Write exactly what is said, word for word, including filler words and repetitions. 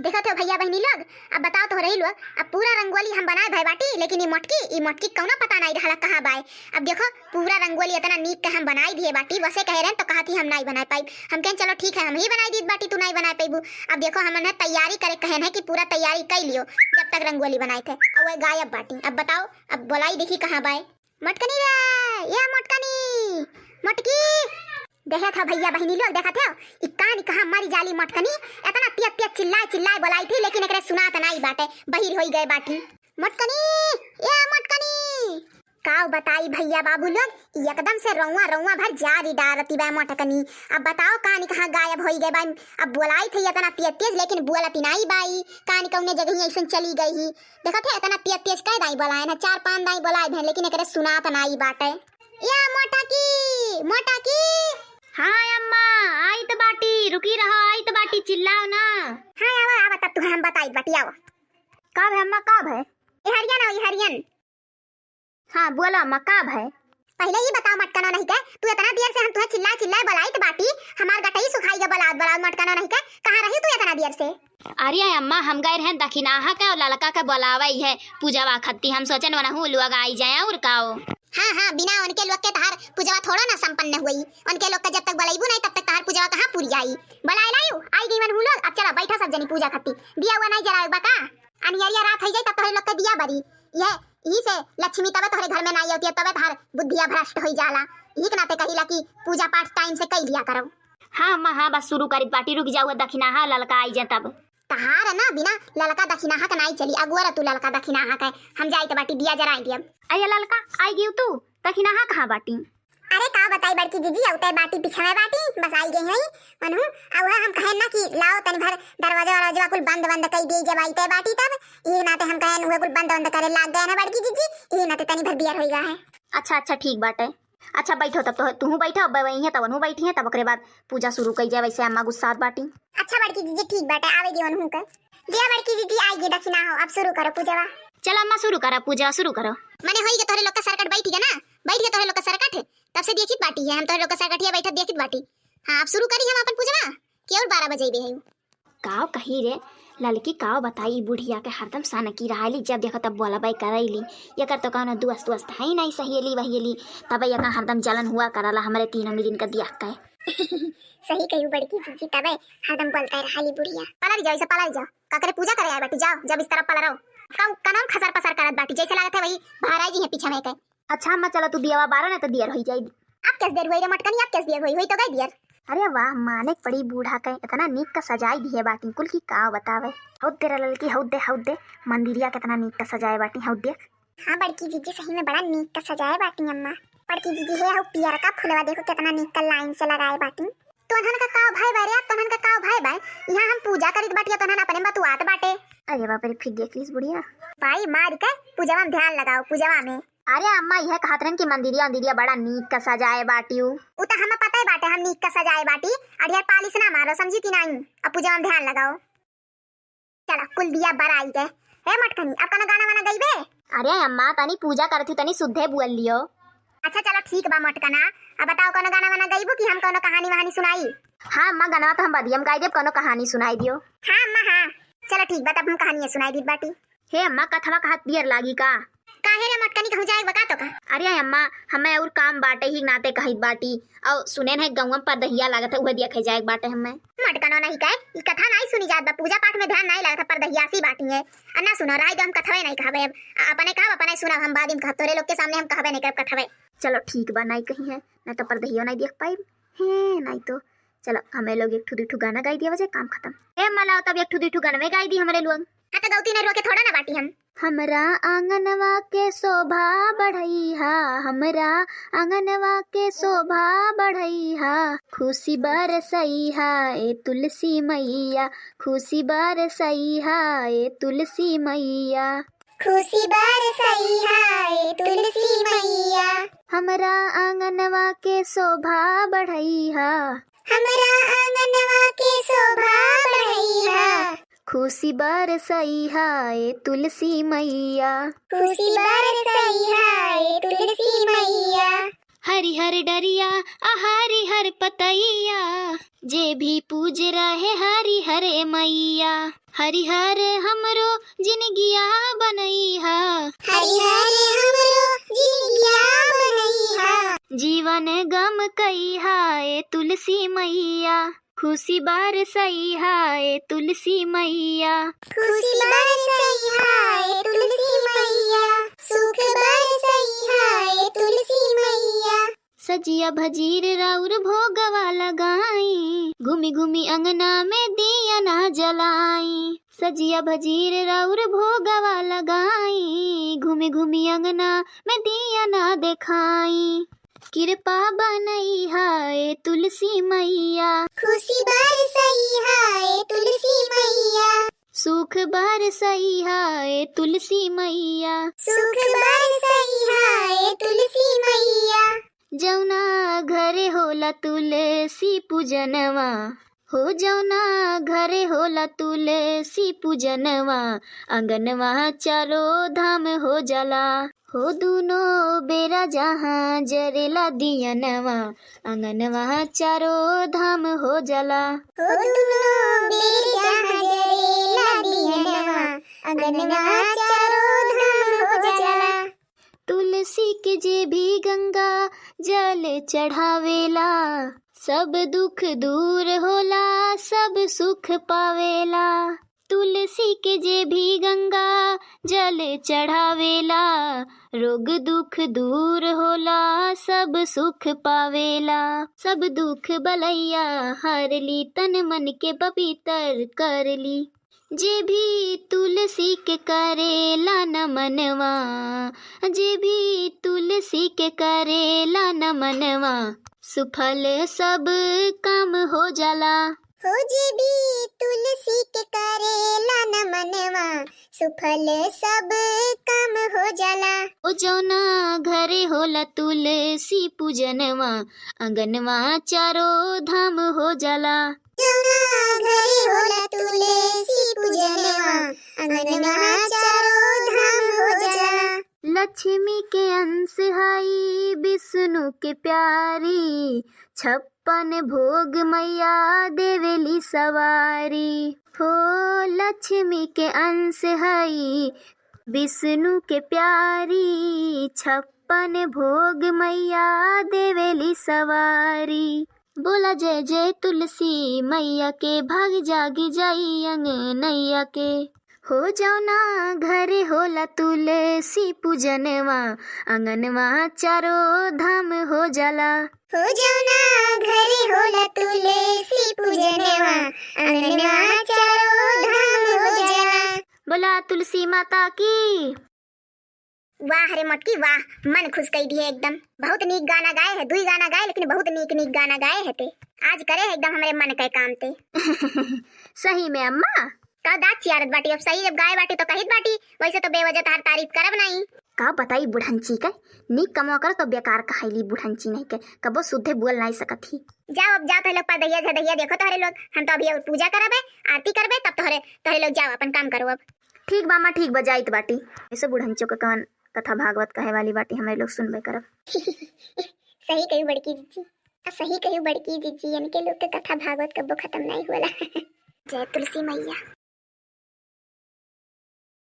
देखत हो भइया बहिनी लोग, अब बताओ तो रही लोग, अब पूरा रंगोली हम बनाए भए बाटी, लेकिन ई मोटकी, ई मोटकी कौनो पता नाई रहला कहाँ बाए। अब देखो, पूरा रंगोली इतना नीक के हम बनाई दिए बाटी, वसे कहे रहन तो कहत ही हम नाई बनाए पाइब। हम कहेन चलो ठीक है, हम ही बनाई दीत बाटी, तू नाई बनाए पाइबू। अब देखो, हमन है तैयारी करे कहेन है कि पूरा तैयारी कई लियो, जब तक रंगोली बनाए थे, और वह गायब बाटी। अब बताओ, अब बोलाई देखी कहाँ बाए। मोटकनी रे, ए मोटकनी, मोटकी। देखत हो भइया बहिनी लोग, देखत हो, ई कानी कहाँ मरी जाली मोटकनी, इतना तेज तेज चिल्लाए चिल्लाए बोलाई थी, लेकिन एकरे सुनात नाई बाटे, बहिर होई गए बाटी। मोटकनी, ए मोटकनी। काव बताई भइया बाबू लोग, ई एकदम से रौआ रौआ भर जारी डारती बा मोटकनी। अब बताओ कानी कहाँ गायब होई गए बा, अब बोलाई थी इतना तेज तेज, लेकिन बोलत ही नाई बाई, कानी कौने जगह ऐसन चली गई ही। देखत है, इतना तेज तेज कई दाई बोलायन है, चार पाँच दाई बोलाए भेन, लेकिन एकरे सुनात नाई बाटे। या मोटा की, मोटा की। हाँ अम्मा, आइत बाटी, रुकी रहो, आइत बाटी, चिल्लाओ ना। हाँ, आवा, आवा, तब तुहे हम बताइत बाटी, आवा। का भे अम्मा, का भे? ए हरियन आओ, ए हरियन। हाँ, बोला अम्मा, का भे? पहिले ही बताओ मटकनो नहीं के, तू इतना देर से हम तुहे चिल्लाए चिल्लाए बोलाइत बाटी, हमार गटई सुखाई गए बोलावत बोलावत मटकनो नहीं के, कहाँ रही तू इतना देर से? अरे अम्मा, हम गए रहन दखिनाहा के और ललका के बोलावई है पूजवा खत्ती, हम सोचन वनहु लोग आई जाए और काओ। हाँ, हाँ, बिना उनके लोग के तहार पूजवा थोड़ो ना संपन्न हुई, उनके लोग के जब तक बोलाइबू नहीं तब तक तहार पूजवा कहाँ पूरी आई? बोलाए लायू, आई गई वनहु लोग, अब चलो बैठा सब जनी पूजा खत्ती, दिया हुआ नहीं जलावे बा का? अनियरिया रात होई जाई तब तोहरे लोग के दिया बरी, यह, यही से लक्ष्मी तबे तोहरे घर में नाई आवती है, तबे तहार बुद्धिया भ्रष्ट होई जाला। यही के नाते कहिला कि पूजा पाठ टाइम से कई लिया करो। हाँ अम्मा, हाँ, बस शुरू करित बाटी, रुक जाओ, दखिनाहा ललका आई जाए तब। तहार ना बिना ललका दखिनाहा के नाई चली, अगुआ रह तू ललका दखिनाहा के, हम जाइत बाटी दिया जराई दियब। अये ललका, आई गयू तू, दखिनाहा कहाँ बाटी? अरे का बताई बड़की जीजी, औते बाटी पिछवे बाटी, बस आई गई हई। मनु, आ उहे हम कहेन ना कि लाओ तनी भर दरवाजा वरवाजा कुल बंद बंद कई दे जब आईते बाटी तब, यही नाते हम कहेन उहे कुल बंद बंद करे लाग गए ना बड़की जीजी, यही नाते तनी भर बियर होई गए है। अच्छा, अच्छा, ठीक बाटे। अच्छा बैठो तब तो, तुहू बैठो, अब वही है तब वनहू बैठी है, तब ओकरे बाद पूजा शुरू कई जाए, वैसे अम्मा गुस्सात बाटी। अच्छा बड़की जीजी, ठीक बाटे, आवे दियो वनहू के। दिया बड़की जीजी, आई गई दखिना हो, अब शुरू करो पूजवा। चलो अम्मा, शुरू करो पूजवा, शुरू करो। मने होई के तोहरे लोग का सरकट बैठ गया ना, बैठ गया तोहरे लोग का सरकट है, तब से देखित बाटी है हम तोहरे लोग का सरकटिया बैठत देखित बाटी। हाँ, अब शुरू करी हम अपन पूजवा, कि और बारह बजे बे है। काव कही रे ललकी, काव बताई, ई बुढ़िया के हरदम सनकी रहली, जब देखो तब बोलबे करैली। एकर तो कौनो दोस्त वोस्त है नहीं, सहेली वहेली, तब एकर हरदम जलन हुआ करला हमरे तीनों मिलिन का दिया के। सही कही बड़की जीजी, तबे हरदम बोलते रहली बुढ़िया। पलर जाओ, इसे पलर जाओ, ककरे पूजा करे आए बाटी, जाओ जब इस तरह पलरो। कौ कनम खसर पसर करत बाटी, जैसे लागत है वही महाराज जी है पीछे में के। अच्छा अम्मा, चलो तू दियावा बारो, नहीं तो दियर होई जाई। अब कैसे देर हुई रे मटकनी, अब कैसे देर हुई, हुई तो गई दियर। अरे वाह, माने पड़ी बूढ़ा के, इतना नीक का सजाई दिए बाटी कुल की का बतावे। हौद दे रे ललकी, हौद दे, हौद दे, मंदिरिया कितना नीक का सजाए बाटी, हौद देख। हाँ बड़की जीजी, सही में बड़ा नीक का सजाए बाटी अम्मा। बड़की जीजी, हे हौ पियर का फुलवा देखो कितना नीक का लाइन से लगाए बाटी। तोहन का काव भाई बारे, तोहन का काव भाई बाय, यहाँ हम पूजा करित बाटी, तोहन अपने बतुआत बाटे। अरे बाप रे, फिर देख लीस बुढ़िया। भाई मार के पूजवा में ध्यान लगाओ, पूजवा में। अरे अम्मा, यह कहत रहन कि मंदिरिया उंदिरिया बड़ा नीक का सजाए बाटियो। उ त हमें पता ही बाटे, हम नीक का सजाए बाटी। अरे यार, पालिश ना मारो, समझी कि नहीं? अब पूजा में ध्यान लगाओ। चलो, कुल दिया बराई के। हे मटकनी, अब कौनो गाना वाना गईबे? अरे अम्मा, तनी पूजा करत हूँ, तनी सुद्धे बोल लियो। अच्छा, चलो ठीक बा मटकना। अब बताओ, कौनो गाना वाना गईबू कि हम कौनो कहानी वहानी सुनाई? हाँ अम्मा, गाना तो हम बदियम गाई देब, कौनो कहानी सुनाई दियो। हाँ अम्मा, हाँ। चलो ठीक बा, तब हम कहानी सुनाई दीत बाटी। हे अम्मा, कथवा कहत दियर लागी का? काहे रे मटकनी, कहूँ जाए बा का तो का? अरे अम्मा, हमें और काम बाटे ही नाते कहित बाटी। और सुने न है गौवा में परदहिया लागत है, उहे देखे जाए के बाटे हमें। मटकनो नहीं कहे, ई कथा नहीं सुनी जात बा, पूजा पाठ में ध्यान नहीं लागत है, परदहिया सी बाटी है। आ ना सुनो, राय दो, हम कथवे नहीं कहबे अब। आ, अपने कहब, अपने सुनब, हम बाद में कहब, तोरे लोग के सामने हम कहबे नहीं करब कथवे। चलो ठीक बा, नहीं कही है, नहीं तो परदहियो नहीं देख पाइब। हे, नहीं तो चलो, हमें लोग एक ठो दुई ठो गाना गाई दिया, वजह काम खत्म। ए, मला, तब एक ठो दुई ठो गानवे गाई दी हमरे लोग। हाँ, तो गौती नहीं रोके थोड़ा ना बाटी हम। हमरा आंगनवा के शोभा बढ़ैहा, हमरा आंगनवा के शोभा बढ़ैहा, खुशी बरसैहा ए तुलसी मैया, खुशी बरसैहा ए तुलसी मैया। खुशी बरसैहा ए तुलसी मैया। हमरा आंगनवा के शोभा बढ़ैहा। हमरा आंगनवा के शोभा बढ़ैहा। खुशी बरसैहा ए तुलसी मैया। खुशी बरसैहा ए तुलसी मैया। हरिहर डरिया आ हरिहर पतैया, जे भी पूज रहे हरिहर ए मैया। हरिहर हमरो जिनगिया बनैहा, हरिहर हमरो जिनगिया बनैहा। जीवन गम कइहा ए तुलसी मैया, खुशी बरसइहा ए तुलसी मैया। खुशी बरसइहा ए तुलसी मैया, सुख बरसइहा ए तुलसी मैया। सजिया भजीर राउर भोगवा लगाई, घूमी घूमी अंगना में दिया ना जलाई। सजिया भजीर राउर भोगवा लगाई, घूमी घूमी अंगना में दिया ना देखाई। कृपा बनइहा ए तुलसी मैया, खुशी बरसइहा ए तुलसी मैया। सुख बरसइहा ए तुलसी मैया, सुख बरसइहा ए तुलसी मैया। जौना घरे होला तुलसी पूजनवा, हो जौना घरे होला तुलसी पूजनवा, अंगनवा चारो धाम हो जाला। हो दुनो बेरा जहाँ जरेला दियनवा, अंगनवा चारो धाम हो जाला। हो दुनो बेरा जहाँ जरेला दियनवा, अंगनवा चारो धाम हो जाला। तुलसी के जे भी गंगा जल चढ़ावेला, सब दुख दूर होला, सब सुख पावेला। तुलसी के जे भी गंगा जल चढ़ावेला, रोग दुख दूर होला, सब सुख पावेला। सब दुख बलैया हर ली, तन मन के पवित्र कर ली। जे भी तुलसी के करेला नमनवा, जे भी तुलसी के करेला नमनवा, सुफल सब काम हो जाला। हो जे भी तुलसी के करेला नमनवा, सुफल सब काम हो जाला। ओ जौना घरे होला तुलसी पूजनवा, अंगनवा चारो धाम हो जाला। जौना घरे होला तुलसी पूजनवा, अंगनवा चारो धाम हो जाला। लक्ष्मी के अंश हई विष्णु के प्यारी, छप्पन भोग मैया देवेली सवारी। हो लक्ष्मी के अंश हई विष्णु के प्यारी, छप्पन भोग मैया देवेली सवारी। बोला जय जय तुलसी मैया के, भाग जागी जाई अंगनैया के। हो जौना घरे होला तुलसी पूजनवा, अंगनवा चारो धाम हो जाला। हो जौना घरे होला तुलसी पूजनवा, अंगनवा चारो धाम हो जाला। बोला तुलसी माता की। वाह रे मोटकी वाह, मन खुश कई दिहे एकदम। बहुत नीक गाना गाए है, दुई गाना गाए लेकिन बहुत नीक नीक गाना गाए है ते। आज करे है एकदम हमरे मन के काम ते। सही में अम्मा। का दाँत चियारत बाटी, अब सही जब गाए बाटी तो कहित बाटी, वैसे तो बेवजह तहार तारीफ करब नहीं। का बताई बुढ़ंची के, नीक कमवा कर तो बेकार कहाइली बुढ़ंची नहीं के, कबो शुद्धे बोल नहीं सकत ही। जाओ अब जाओ तोहरे लोग पदहिया झदहिया देखो तोहरे लोग, हम तो अभी और पूजा करबे, आरती करबे, तब तोहरे, तोहरे लोग जाओ अपन काम करो अब। ठीक बा अम्मा, ठीक बा, जाइत बाटी। ऐसे बुढ़ंचो के कवन कथा भागवत कहे वाली बाटी, हमरे लोग सुनबे करब। सही कही बड़की जिज्जी, आ सही कही बड़की जिज्जी, इनके लोग के कथा भागवत कब्बो खत्म नहीं होला। जय तुलसी मैया।